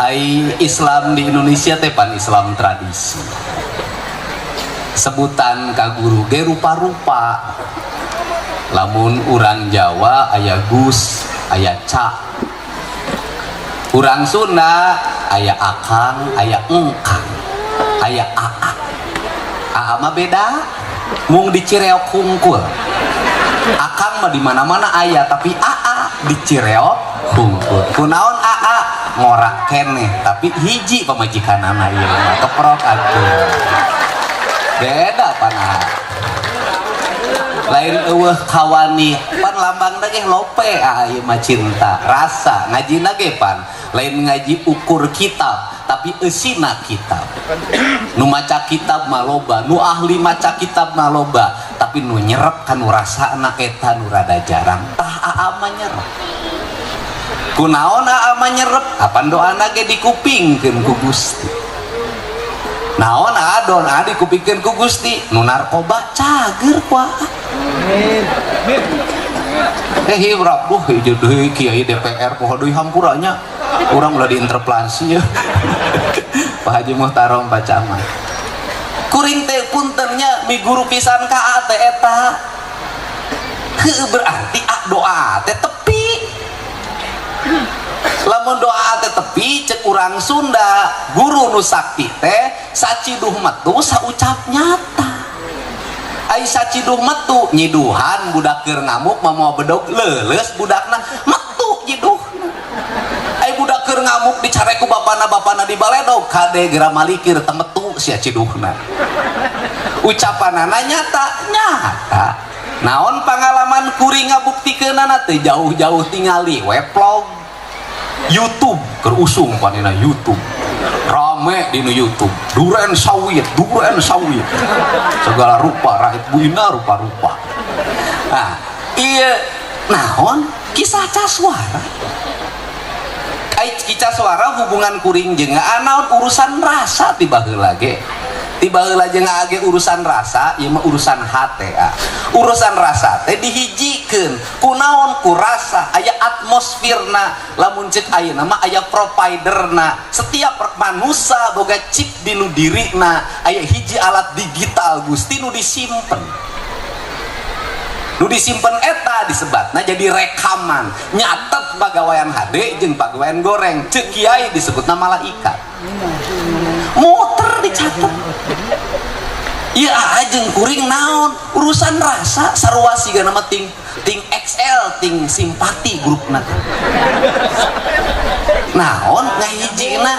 Ai Islam di Indonesia teh pan Islam tradisi. Sebutan ka guru ge rupa-rupa. Lamun urang Jawa aya Gus, aya Cak. Urang Sunda aya Akang, aya Engkang, aya Aa. Aa mah beda, mung di Cireok hungkul. Akang mah di mana-mana aya, tapi Aa di Cireok hungkul. Kunaon Aa? Ngorak keneh, tapi hiji pamajikanana ieu mah keprok atuh. Beda pan Aa. Lain eueuh kawani, pan lambang ge lope ah ieu mah cinta, rasa, ngajina ge pan lain ngaji ukur kitab, tapi eusina kitab. Nu maca kitab mah loba, nu ahli maca kitab mah loba, tapi nu nyerep kanu rasana eta nu rada jarang. Tah Aa mah nyerep. Kunaon Aa mah nyerep? Apan doana ge dikupingkeun ku Gusti. Naon Aa doa dikupingkeun ku Gusti? Nu narkoba cager ku Aa. Eh hirap, duh hiji deui kiai DPR poho deui hampuranya. Urang ulah diinterpelasi ya. Pak Haji Muhtarom, Pak Camat. Kuring teh puntennya miguru pisan ka A teh eta. Heuh, berarti A doa teh tepi. Lamun doa teh tepi, cek urang Sunda, guru nu sakti teh saciduh metu saucap nyata. Ai saciduh metu nyiduhan budak keur ngamuk mawa bedog, leuleus budakna, metu nyiduhna. Ai budak keur ngamuk dicarek ku bapana, bapana dibaledog, kade geura malikir teu metu sia ciduhna. Ucapanana nyata nyata. Naon pengalaman kuring ngabuktikeunana teh jauh-jauh tingali weblog YouTube keur usum panina YouTube rame di nu YouTube duren sawit, duren sawit segala rupa, rakyat Bu Ina rupa-rupa. Nah iya, naon kisah Caswara. Ai kisah suara hubungan kuring jeung naon urusan rasa tiba heula ge, tiba heula jeung age urusan rasa. Ieu mah urusan hate ah. Urusan rasa teh dihijikeun kunaon? Ku rasa aya atmosferna. Lamun cek ayeuna mah aya providerna. Setiap manusia boga chip di nu dirina, aya hiji alat digital Gusti nu disimpen. Nu disimpen eta disebatna jadi rekaman, nyatet pagawean hade jeung pagawean goreng. Cek kiai disebutna malaikat muter dicatet. Iya, jeung kuring naon urusan rasa sarua siga nama ting ting XL ting simpati grupna naon ngahijina.